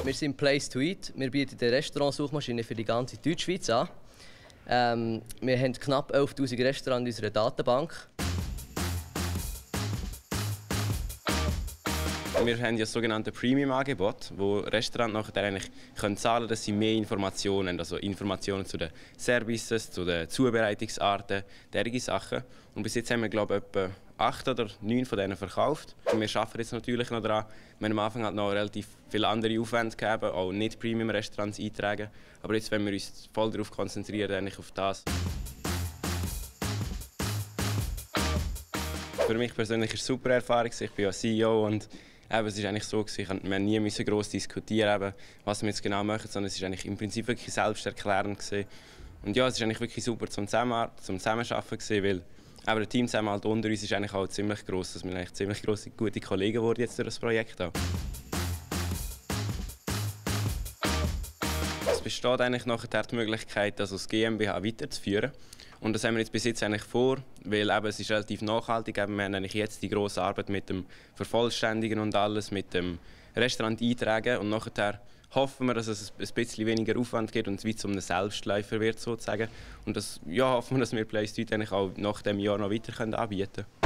Wir sind Place to Eat. Wir bieten eine Restaurantsuchmaschine für die ganze Deutschschweiz an. Wir haben knapp 11'000 Restaurants in unserer Datenbank. Wir haben ja das sogenannte Premium-Angebot, wo Restaurants nachher eigentlich zahlen können, dass sie mehr Informationen haben. Also Informationen zu den Services, zu den Zubereitungsarten, derige Sachen. Und bis jetzt haben wir, glaube ich, etwa 8 oder 9 von denen verkauft. Und wir arbeiten jetzt natürlich noch daran. Wir haben am Anfang halt noch relativ viele andere Aufwände gegeben, auch nicht Premium-Restaurants eintragen. Aber jetzt wollen wir uns voll darauf konzentrieren, eigentlich auf das. Für mich persönlich ist es eine super Erfahrung. Ich bin ja CEO und es war eigentlich so, wir nie gross diskutieren, was wir jetzt genau machen, sondern es war eigentlich im Prinzip wirklich selbsterklärend. Und ja, es war eigentlich wirklich super zum Zusammenarbeiten, weil der Teamzusammenhalt unter uns ist eigentlich auch ziemlich gross. Wir sind eigentlich ziemlich grosse, gute Kollegen geworden jetzt durch das Projekt auch. Es besteht eigentlich nachher die Möglichkeit, das GmbH weiterzuführen. Und das haben wir jetzt bis jetzt eigentlich vor, weil es ist relativ nachhaltig. Wir haben eigentlich jetzt die grosse Arbeit mit dem Vervollständigen und alles, mit dem Restaurant eintragen. Und nachher hoffen wir, dass es ein bisschen weniger Aufwand gibt und es wie zu einem Selbstläufer wird sozusagen. Und das hoffen wir, dass wir Place to Eat eigentlich auch nach diesem Jahr noch weiter anbieten können.